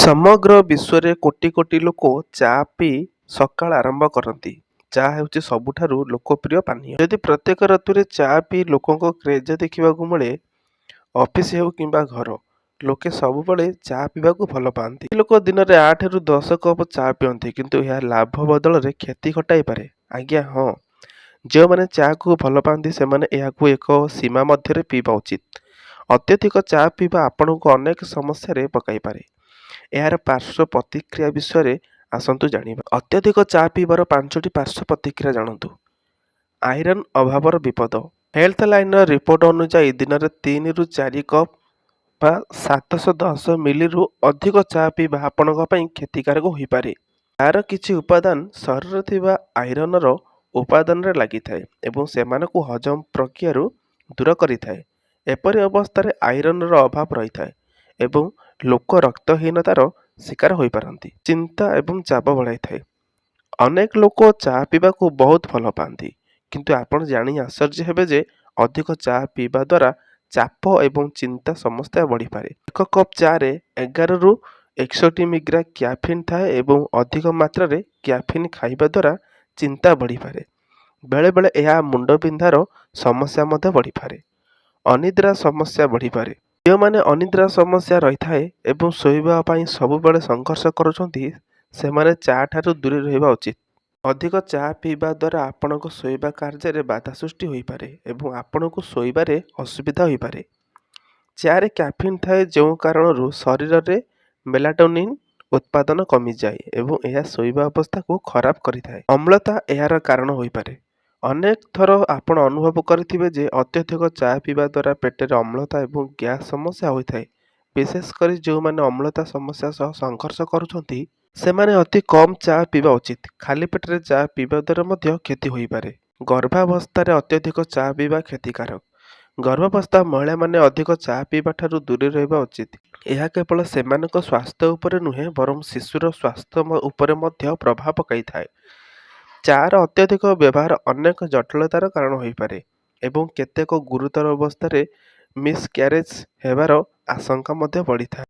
ସମଗ୍ର ବିଶ୍ୱରେ କୋଟି କୋଟି ଲୋକ ଚା ପିଇ ସକାଳ ଆରମ୍ଭ କରନ୍ତି। ଚା ହେଉଛି ସବୁଠାରୁ ଲୋକପ୍ରିୟ ପାନୀୟ। ଯଦି ପ୍ରତ୍ୟେକ ଋତୁରେ ଚା ପିଇ ଲୋକଙ୍କ କ୍ରେଜ ଦେଖିବାକୁ ମିଳେ। ଅଫିସ ହେଉ କିମ୍ବା ଘର, ଲୋକେ ସବୁବେଳେ ଚା ପିଇବାକୁ ଭଲ ପାଆନ୍ତି। କିଛି ଲୋକ ଦିନରେ 8ରୁ 10 କପ ଚା ପିଅନ୍ତି, କିନ୍ତୁ ଏହା ଲାଭ ବଦଳରେ କ୍ଷତି ଘଟାଇପାରେ। ଆଜ୍ଞା ହଁ, ଯେଉଁମାନେ ଚାକୁ ଭଲ ପାଆନ୍ତି, ସେମାନେ ଏହାକୁ ଏକ ସୀମା ମଧ୍ୟରେ ପିଇବା ଉଚିତ। ଅତ୍ୟଧିକ ଚା ପିଇବା ଆପଣଙ୍କୁ ଅନେକ ସମସ୍ୟାରେ ପକାଇପାରେ। ଏହାର ପାର୍ଶ୍ୱ ପ୍ରତିକ୍ରିୟା ବିଷୟରେ ଆସନ୍ତୁ ଜାଣିବା। ଅତ୍ୟଧିକ ଚା ପିଇବାର ପାଞ୍ଚଟି ପାର୍ଶ୍ୱ ପ୍ରତିକ୍ରିୟା ଜାଣନ୍ତୁ। ଆଇରନ୍ ଅଭାବର ବିପଦ। ହେଲ୍ଥ ଲାଇନର ରିପୋର୍ଟ ଅନୁଯାୟୀ, ଦିନରେ 3ରୁ 4 କପ୍ ବା 710 ମିଲିରୁ ଅଧିକ ଚା ପିଇବା ଆପଣଙ୍କ ପାଇଁ କ୍ଷତିକାରକ ହୋଇପାରେ। ଚାର କିଛି ଉପାଦାନ ଶରୀରରେ ଥିବା ଆଇରନର ଉପାଦାନରେ ଲାଗିଥାଏ ଏବଂ ସେମାନଙ୍କୁ ହଜମ ପ୍ରକ୍ରିୟାରୁ ଦୂର କରିଥାଏ। ଏପରି ଅବସ୍ଥାରେ ଆଇରନର ଅଭାବ ରହିଥାଏ ଏବଂ ଲୋକ ରକ୍ତହୀନତାର ଶିକାର ହୋଇପାରନ୍ତି। ଚିନ୍ତା ଏବଂ ଚାପ ବଢ଼ାଇଥାଏ। ଅନେକ ଲୋକ ଚା ପିଇବାକୁ ବହୁତ ଭଲ ପାଆନ୍ତି, କିନ୍ତୁ ଆପଣ ଜାଣି ଆଶ୍ଚର୍ଯ୍ୟ ହେବେ ଯେ ଅଧିକ ଚା ପିଇବା ଦ୍ୱାରା ଚାପ ଏବଂ ଚିନ୍ତା ସମସ୍ୟା ବଢ଼ିପାରେ। ଏକ କପ୍ ଚାରେ 11ରୁ 61 ମିଗ୍ରା କ୍ୟାଫିନ୍ ଥାଏ ଏବଂ ଅଧିକ ମାତ୍ରାରେ କ୍ୟାଫିନ୍ ଖାଇବା ଦ୍ୱାରା ଚିନ୍ତା ବଢ଼ିପାରେ। ବେଳେବେଳେ ଏହା ମୁଣ୍ଡବିନ୍ଧାର ସମସ୍ୟା ମଧ୍ୟ ବଢ଼ିପାରେ। ଅନିଦ୍ରା ସମସ୍ୟା ବଢ଼ିପାରେ। ଯେଉଁମାନେ ଅନିଦ୍ରା ସମସ୍ୟା ରହିଥାଏ ଏବଂ ଶୋଇବା ପାଇଁ ସବୁବେଳେ ସଂଘର୍ଷ କରୁଛନ୍ତି, ସେମାନେ ଚା ଠାରୁ ଦୂରେଇ ରହିବା ଉଚିତ। ଅଧିକ ଚା ପିଇବା ଦ୍ୱାରା ଆପଣଙ୍କ ଶୋଇବା କାର୍ଯ୍ୟରେ ବାଧା ସୃଷ୍ଟି ହୋଇପାରେ ଏବଂ ଆପଣଙ୍କୁ ଶୋଇବାରେ ଅସୁବିଧା ହୋଇପାରେ। ଚାରେ କ୍ୟାଫିନ୍ ଥାଏ, ଯେଉଁ କାରଣରୁ ଶରୀରରେ ମେଲାଟୋନିନ୍ ଉତ୍ପାଦନ କମିଯାଏ ଏବଂ ଏହା ଶୋଇବା ଅବସ୍ଥାକୁ ଖରାପ କରିଥାଏ। ଅମ୍ଳତା ଏହାର କାରଣ ହୋଇପାରେ। ଅନେକ ଥର ଆପଣ ଅନୁଭବ କରିଥିବେ ଯେ ଅତ୍ୟଧିକ ଚା ପିଇବା ଦ୍ୱାରା ପେଟରେ ଅମ୍ଳତା ଏବଂ ଗ୍ୟାସ୍ ସମସ୍ୟା ହୋଇଥାଏ। ବିଶେଷ କରି ଯେଉଁମାନେ ଅମ୍ଳତା ସମସ୍ୟା ସହ ସଂଘର୍ଷ କରୁଛନ୍ତି, ସେମାନେ ଅତି କମ୍ ଚା ପିଇବା ଉଚିତ। ଖାଲି ପେଟରେ ଚା ପିଇବା ଦ୍ୱାରା ମଧ୍ୟ କ୍ଷତି ହୋଇପାରେ। ଗର୍ଭାବସ୍ଥାରେ ଅତ୍ୟଧିକ ଚା ପିଇବା କ୍ଷତିକାରକ। ଗର୍ଭାବସ୍ଥା ମହିଳାମାନେ ଅଧିକ ଚା ପିଇବା ଠାରୁ ଦୂରେଇ ରହିବା ଉଚିତ। ଏହା କେବଳ ସେମାନଙ୍କ ସ୍ୱାସ୍ଥ୍ୟ ଉପରେ ନୁହେଁ, ବରଂ ଶିଶୁର ସ୍ୱାସ୍ଥ୍ୟ ଉପରେ ମଧ୍ୟ ପ୍ରଭାବ ପକାଇଥାଏ। ଚାର ଅତ୍ୟଧିକ ବ୍ୟବହାର ଅନେକ ଜଟିଳତାର କାରଣ ହୋଇପାରେ ଏବଂ କେତେକ ଗୁରୁତର ଅବସ୍ଥାରେ ମିସକ୍ୟାରେଜ ହେବାର ଆଶଙ୍କା ମଧ୍ୟ ବଢ଼ିଥାଏ।